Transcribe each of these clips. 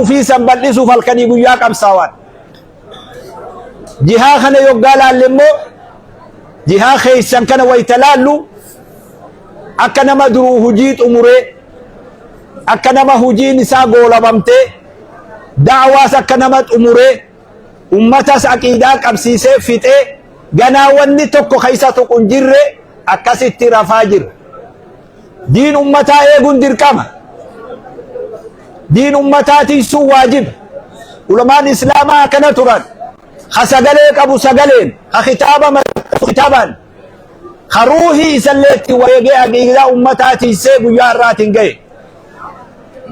ufii san bal'isuuf halkanii guyyaa qabsaawan. Jihaa kana yoggaa laalle immoo jihaa keessan kana wayta laallu akka nama duruu hujii xumuree, akka nama hujiin isaa goolabamtee, da'waas akka nama xumuree, ummatas aqiidaa qabsiisee fixee, ganaa wanni tokko ka isa tuqu hin jirre akkasitti rafaa jira. Diin ummataa eeguun dirqama. Diin ummataa tiksuu waajiba. Ulamaan Islaamaa akkana turan. Ka sagalee qabu sagaleen, ka kitaaba maxxansu kitaabaan, ka ruuhii isallee itti wareegee aqiidaa ummataa tiksee guyyaa har'aatiin gahe.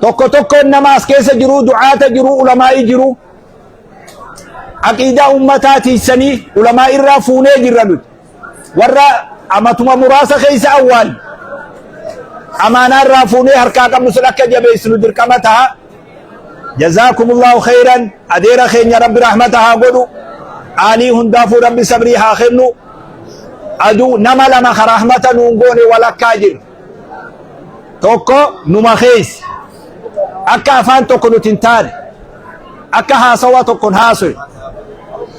Tokko tokkoon nama as keessa jiru, du'aata jiru, ulamaa'ii jiru. Aqiidaa ummataa tiksanii ulamaa irraa fuunee jirra nuti. Warra amatuma muraasa keessa awwaal amaanaa irraa fuunee harkaa qabnu sun akka jabeessinu dirqama ta'a. Jazaakumullahu khayran. Adeera keenya Rabbi rahmata haa godhu. Aalii hundaafuu Rabbi sabrii haa kennu. Aduu nama lama ka rahmata nuun goone walakkaa jira. Tokko numa keessa. Akka afaan tokko nuti hin taane. Akka haasawa tokkon haasoye.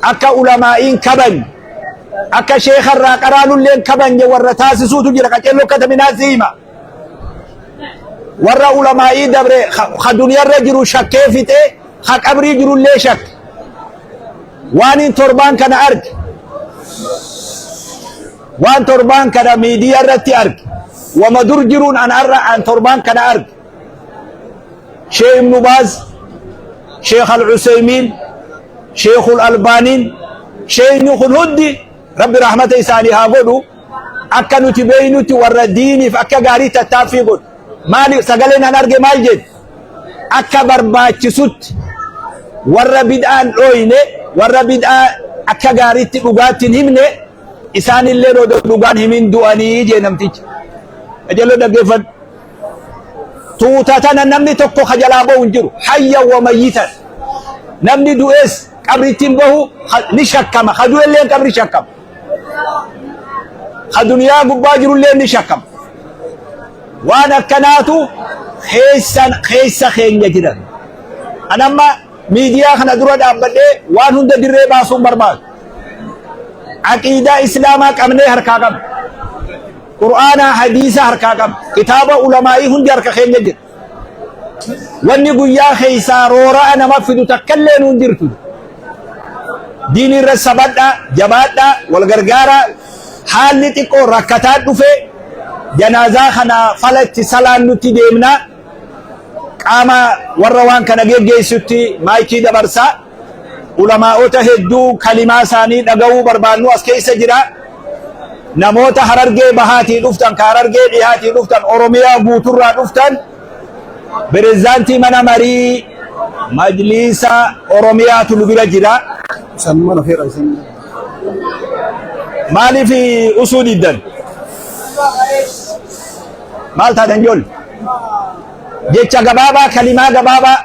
Akka ulamaa'iin kabajne. Akka sheekha irraa qaraanullee hin kabajne warra taasisuutu jira. Qaceelloo kataminaa si hima. Warra ulamaa'ii dabre ka duniyarra jiru shakkee fixee ka qabrii jirullee shakke. Waan hin torbaan kana arge. Waan torbaan kana miidiyaa irratti arge. Wama dur jiruun an har'a an torbaan kana arge. Sheekh Ibnu Baaz, Sheekh Al-Usaymiin, Sheekhul Albaaniin, sheekhni kun hundi Rabbi rahmata isaanii haa godhu. Akka nuti beeynutti warra diiniif akka gaarii tattaaffii godhu. Maali sagaleen an arge maal jedhu? Akka barbaachisutti warra bid'aan dhooyne, warra bid'aa akka gaariitti dhugaatti hin himne, isaanillee odoo dhugaan himin du'anii jee namtichi. Qajeeloo dhaggeeffadhu. Tuuta tana namni tokko ka jalaa bahu hin jiru. Hayyan wa mayyitan. Namni du'es qabritti hin bahu, ni shakkama. Ka du'ellee qabri shakkama. Ka duniyaa gubbaa jirullee ni shakkama. Waan akkanaatu keessa keenya jiran. An amma miidiyaa kana dura dhaabbadhee waan hunda dirree baasuun barbaadu. Aqiidaa Islaamaa qabnee harkaa qabna. Qur'aanaa hadiisa harkaa qabna. Kitaaba ulamaa'ii hundi harka keenya jira. Wanni guyyaa keessaa roora'a nama fidu takkallee nuun jirtu. Diin irra sabadhaa, jabaadhaa, wal gargaaraa. Haalli xiqqoo rakkataa dhufe janaazaa kana fala itti salaan nutti deemna. Qaama warra waan kana geggeessutti maayikii dabarsaa. Ulamaa'ota hedduu kalimaa isaanii dhaga'uu barbaannu as keessa jira. Namoota Harargee Bahaatii dhuftan, ka Harargee Dhihaatii dhuftan, Oromiyaa guuturraa dhuftan, pirezidaantii mana marii Majliisa Oromiyaatu nu bira jira. Maaliif usuu diddan? Maal taatan ijoollee? Jecha gabaabaa, kalimaa gabaabaa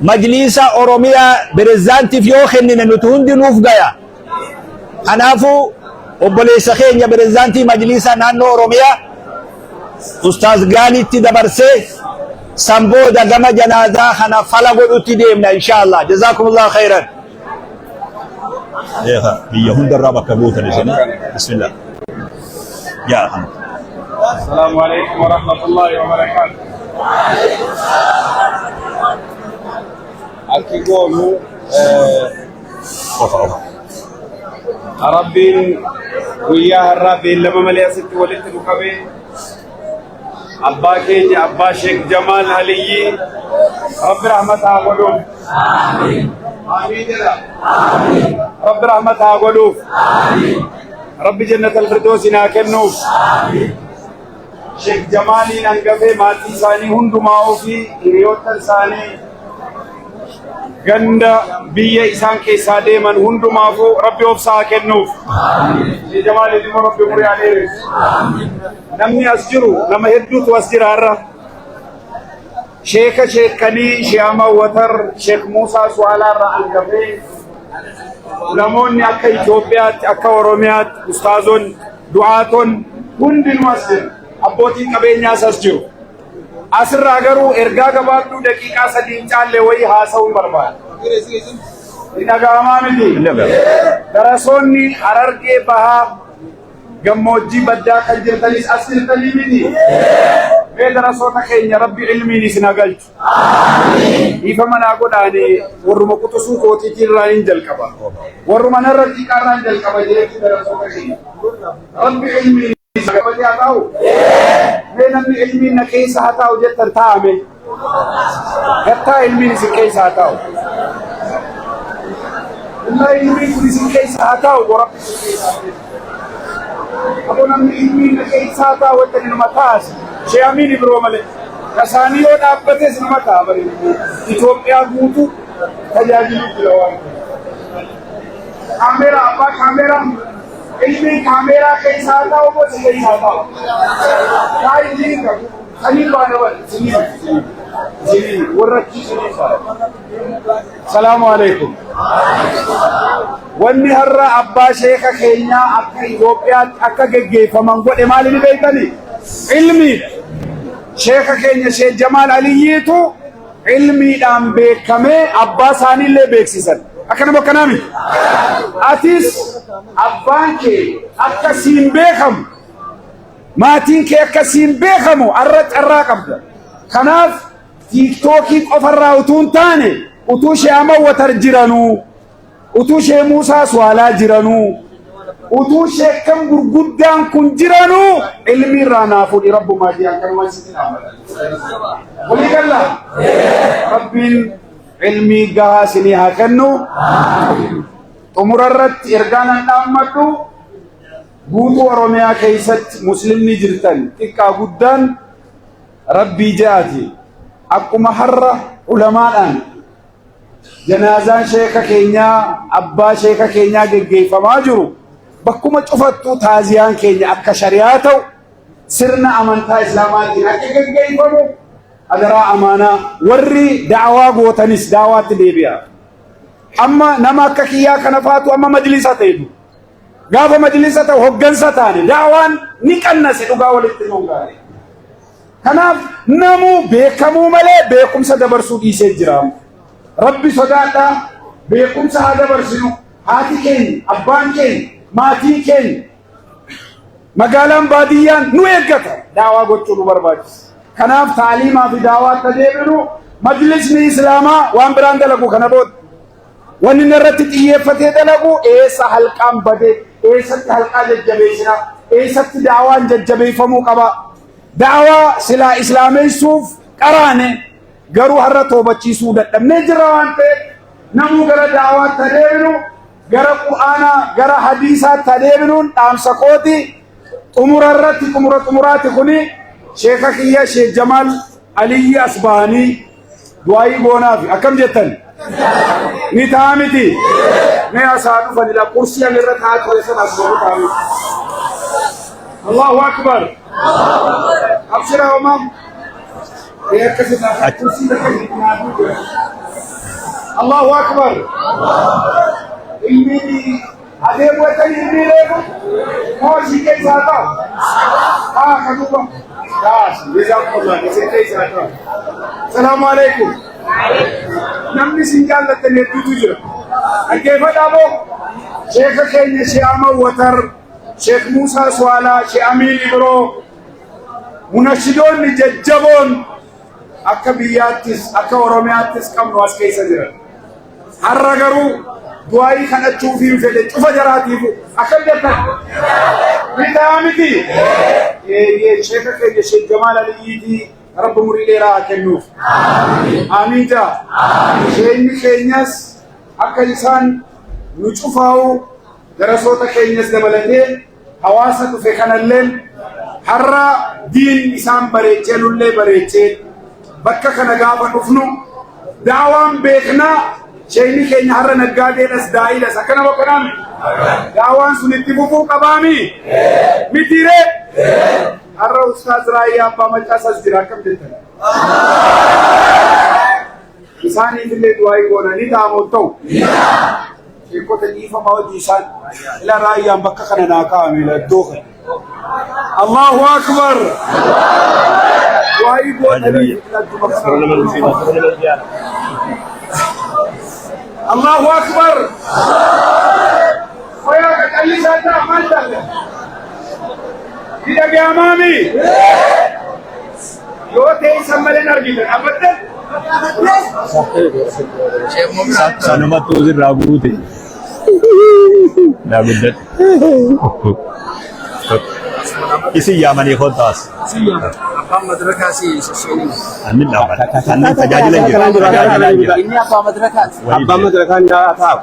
Majliisa Oromiyaa pirezidaantiif yoo kennine nuti hundi nuuf gaya. Kanaafuu obboleessa keenya pirezidaantii Majliisa naannoo Oromiyaa Ustaaz Gaaliitti dabarsee san booda gama janaazaa kana fala godhutti deemna inshaallah. Jazaakumullahu khairan. Sheekha biyya hundarraa bakka buutan isin. Bismillah. Yaa kana. السلام عليكم ورحمة الله وبركاته. Akki goonu Ofa ofa. Rabbiin guyyaa har'aa beellama malee asitti walitti nu qabee abbaa keenya abbaa Sheek Jamaal Aliyyii Rabbi rahmata haa godhuuf. Aamiin jedha. Rabbi rahmata haa godhuuf. Rabbi jannatal firdoosin haa kennuuf. Sheek Jamaaliin hangafee maatii isaanii hundumaa ofii hiriyoota isaanii ganda biyya isaan keessaa deeman hundumaafuu Rabbi obsa haa kennuuf. Sheek Jamaaliin immoo Rabbi umurii haa dheeressu. Namni as jiru nama hedduutu as jira har'a. Sheeka sheekanii Sheekh Ahmad Watar, Sheek Muusaa Su'aalaa irraa hangafee namoonni akka Itoophiyaatti, akka Oromiyaatti, ustaazonni, du'aatonni hundinuu as jiru. Abbootiin qabeenyaas as jiru. Asirraa garuu ergaa gabaabduu daqiiqaa 3 hin caalle wayii haasa'uun barbaada. Ni dhaga'amaa miti? Darasoonni Harargee Bahaa gammoojjii baddaa kan jirtanis as jirtanii miti? Mee darasoota keenya Rabbi ilmiin isin haa galchu. Dhiifama naa godhaani warruma quxusuu kootiitii irraa hin jalqaba. Warruma narra xiqqaa irraa hin jalqaba jechuun darasoota keenya. Rabbi ilmiin isin gabatee haa taa'u? Mee namni ilmiin na keessa haa taa'u jettan taa'ame. Gattaa ilmiin isin keessa haa taa'u. Wallahi ilmiin kun isin keessa haa taa'u Rabbi isin keessa haa taa'u. Aboo namni ilmiin na keessa haa taa'u jettan inuma taasi. Shee Amiin Ibroo malee. Kasaanii yoo dhaabbates inuma ta'a bari. Itoophiyaa guutuu tajaajiluu jira waan ta'eef. Kaameeraa abbaa kaameeraa ilmiin kaameeraa keessa haa taa'u moo si keessa haa taa'u? Taa'ii qabu. Sanii baana bal isinii isinii warra achi isinii baana. Salaamu alaikum. Wanni har'a abbaa sheeka keenyaa akka Itoophiyaatti akka geggeeffaman godhe maali ni beektanii? Ilmiidha. Sheeka keenya Sheek Jamaal Aliyyiitu ilmiidhaan beekamee abbaa isaaniillee beeksisan. Akkanuma akkanaa miti. Atis abbaan kee akka siin beekamu maatiin kee akka siin beekamu har'a carraa qabda. Kanaaf tiiktookii qofarraa utuu hin taane utuu ishee amawwatar jiranuu utuu ishee Muusaa Suwaalaa jiranuu utuu sheekkan gurguddaan kun jiranuu ilmi irraa naa fuudhi rabbumaa jiran kanumaan sitti dhaabbata. Walii gallaa? Rabbiin ilmii gahaa isinii haa kennu. Xumura irratti ergaa nan dhaammadhu guutuu Oromiyaa keessatti muslimni jirtan xiqqaa guddaan Rabbii ja'aati. Akkuma har'a ulamaadhaan Janaazaan sheeka keenyaa abbaa sheeka keenyaa geggeeffamaa jiru bakkuma cufattuu taaziyaan keenya akka shari'aa ta'u sirna amantaa islaamaatiin akka geggeeffamu adaraa amaanaa warri da'awaa gootanis da'awaatti deebi'a. Amma nama akka kiyyaa kana faatu amma majlisa ta'etu gaafa majlisa ta'u hoggansa taane da'awaan ni qannase dhugaa walitti nuun gaare. Kanaaf namuu beekamuu malee beekumsa dabarsuu dhiisee jira. Rabbi sodaadhaa beekumsa haa dabarsinu. Haati keenya, abbaan keenya, maatiin keenya, magaalaan baadiyyaan nu eeggata. Daawaa gochuu nu barbaachisa. Kanaaf taaliimaa fi daawaa akka deebinu majlisni Islaamaa waan biraan dalagu kana booda. Wanni inni irratti xiyyeeffatee dalagu eessa halqaan bade, eessatti halqaa jajjabeessina, eessatti daawaan jajjabeeffamuu qaba. Da'awaa silaa islaameessuuf qaraane garuu har'a toobachiisuu dadhabnee jirra waan ta'eef namuu gara da'awaatti adeemnu gara qur'aanaa gara hadiisaatti adeemnuun dhaamsa kooti xumura irratti xumura xumuraati kuni sheeka kiyya sheek Jamaal Aliyyi as bahanii du'aayii goonaafi akkam jettan ni ta'a miti mee asaa dhufan ila kursii ani irra taa'aa ture sana as bahu ta'a miti Allahu akbar abshira homaam ee akkasi ta'a kursii takka jira Allahu akbar ilmi adeemu wajjin ilmi reefu moo isii keessaa ta'a haa ka duuba taas jazakumullah isin keessaa ta'a salaamu alaikum namni isin jaallattan hedduutu jira dhaggeeffadhaa boo sheeka keenya shee Ahmad Watar Sheek Muusaa Suwaalaa Shee Amiin Ibroo munashidoonni jajjaboon akka biyyaattis akka Oromiyaattis qabnu as keessa jiran. Har'a garuu du'aayii kadhachuufiin fedhe cufa jaraatiifu akkam jettan? Ni ta'a miti? Eeyyee sheeka keenya Sheek Jamaal Aliyyiitii Rabbi umurii dheeraa haa kennuuf. Aamiin jaa. Sheekni keenyas akka isaan nu cufaa'u darasoota keenyas dabalatee hawaasa dhufe kanalleen har'a diin isaan bareechee nullee bareechee bakka kana gaafa dhufnu daawaan beeknaa sheeyni keenya har'a naggaadeedhas daa'iidhas akkana bokkanaami daawaan sun itti fufuu qabaami mitiiree har'a ustaaz raayyaa abbaa maccaasas jira akkam jettan Isaaniif illee du'aayii goona ni ta'a moo ta'u? Sheekota dhiifamaa hojii isaan ila raayyaan bakka kana naa kaa'ame ila iddoo kana. Allahu akbar! Du'aayii gootanii Allahu Akbar. Fayaa qaqallisaa ta'a maal taate? Ni dhaga'amaami? Yoo teessan malee hin argitan abadan. Sanumattuu sirraa guute. Naa guddadhu. Isin yaamanii kottaas. Abbaan madrakaa si sossoonin. Annin dhaabbata. Annin tajaajila hin jiru. Tajaajila hin jiru. Inni abbaa madrakaati. Abbaan madrakaa ni taa'u.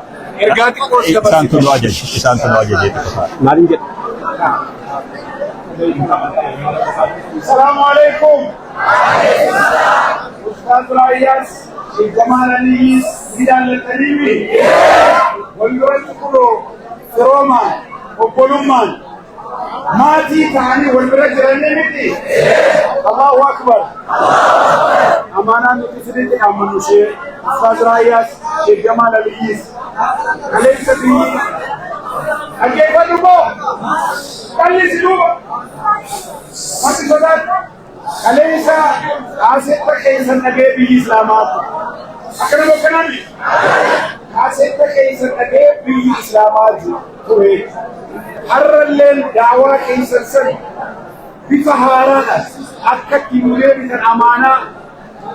Ergaa xiqqoo si Isaan tun nu ajaje. Isaan tun nu ajaje. Maaliin jedha? Salaamu alaikum. Ustaaz Raayyaas, Sheekh Jamaal Aliyyiis ni jaallattaniimi. Wal biratti kunoo firoomaan, obbolummaan maatii ta'anii wal bira jiran miti. Allahu Akbar. Amaanaan nuti isinitti dhaammannu ishee Ustaaz Raayyaas, Sheekh Jamaal Aliyyiis kaleessa biyyi dhaggeeffadhu koo qallisi duuba. Mati sodaadhu. Kaleessa kaasetta keessan dhagee biyyi Islaamaa akkana akkanaan kaasetta keessan dhagee biyyi Islaamaa ture. Har'alleen daawaa keessan san bifa haaraadhaan akka itti nu deebitan amaanaa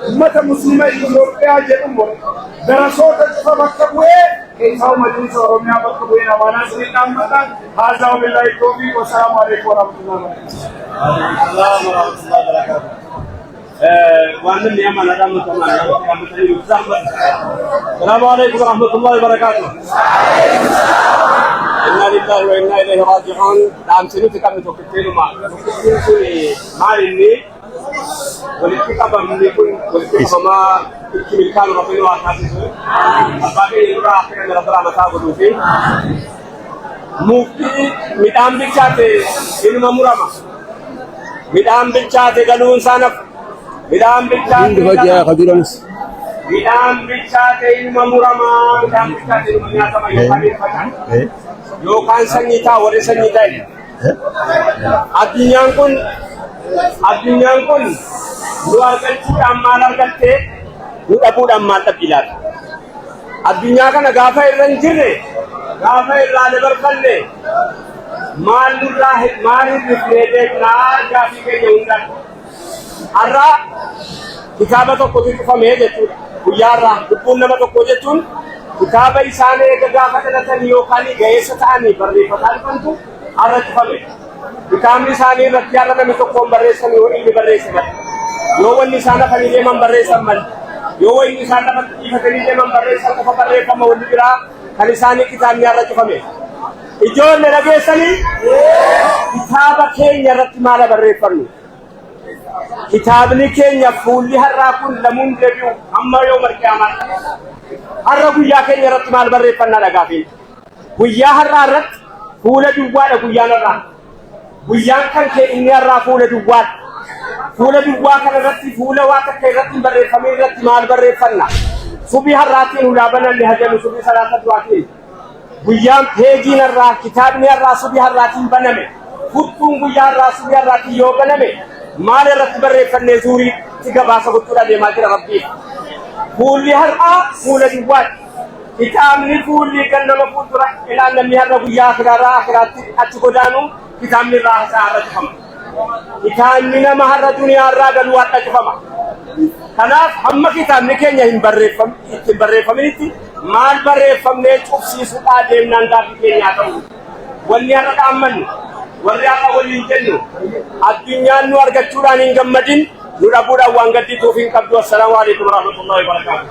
ummata Muslima Itoophiyaa jedhumu darasoota cufa bakka bu'ee keessaa Majlisa Oromiyaa bakka bu'ee amaanaa isinii dhaammadha. Haazaa billaahi tawfiiq wassalaamu alaikum warahmatullahi wabarakatuh. Waan namni amaanaa dhaammatanii السلام عليكم ورحمة الله وبركاته. إنا لله وإنا إليه راجعون. Dhaamsi nuti qabnu tokkittiinuma. Tokkittiin sun maal inni walitti qabamni kun walitti qabamaa itti milkaa'u Rabbiin waa taasisu. Abbaa keenya duraa akka inni Rabbi rahmataa godhuu fi mukti midhaan bilchaate inuma murama. Midhaan bilchaate galuun isaa nafu. Midhaan bilchaate midhaan bilchaate inuma murama. Midhaan bilchaate inuma nyaatama yookaan hin faca'a. Yookaan sanyii ta'a warri sanyii ta'e. Addunyaan kun nu argachuudhaan maal argatte, nu dhabuudhaan maal dhabdi laata? Addunyaa kana gaafa irra hin jirre, gaafa irraa dabarfanne maal nurraa maal hir'ifnee deemnaa gaafii keenya hundaan. Har'a kitaaba tokkotu cufamee jechuudha. Guyyaa har'aa lubbuun nama tokkoo jechuun kitaaba isaan eega gaafa dhalatanii yookaan ga'eessa ta'anii barreeffataa dhufantu har'a cufame. Kitaabni isaanii irratti har'a namni tokkoon barreessan yoo inni barreesse malee. Yoo wanni isaan hafanii deeman barreessan malee. Yoo wanni isaan lafatti dhiifatanii deeman barreessan qofa barreeffama wanni biraa kan isaanii kitaabni har'a cufame. Ijoollee dhageessanii kitaaba keenya irratti maala barreeffannu? Kitaabni keenya fuulli har'aa kun lamuun deebi'u hamma yoo marqiyamaatti. Har'a guyyaa keenya irratti maal barreeffannaa dhagaafi? Guyyaa har'aa irratti fuula duwwaadha guyyaan har'aa. Guyyaan kan kee inni har'aa fuula duwwaadha. Fuula duwwaa kana irratti fuula waa takka irratti hin barreeffamin irratti maal barreeffanna? Subii har'aatiin hulaa bananne hajalu subii salaata du'aatiin. Guyyaan peejiin har'aa kitaabni har'aa subii har'aatiin baname. Furtuun guyyaa har'aa subii har'aatiin yoo baname maal irratti barreeffannee zuuriitti gabaasa gochuudha deemaa jira Rabbiif. Fuulli har'aa fuula duwwaadha. Kitaabni fuulli kan nama fuuldura ilaan namni har'a guyyaa akiraarraa akiraatti achi godaanu kitaabni irraa isaa har'a cufama. Kitaabni nama har'a duniyaa irraa galuu har'a cufama. Kanaaf hamma kitaabni keenya hin barreeffam ittiin barreeffaminitti maal barreeffamnee cufsiisuudhaa deemnaan gaaffii keenyaa ta'u. Wanni har'a dhaammannu, warri har'a waliin jennu, addunyaan nu argachuudhaan hin gammadin, nu dhabuudhaan waan gaddituuf hin qabdu. Assalaamu alaikum warahmatullahi wabarakatuh.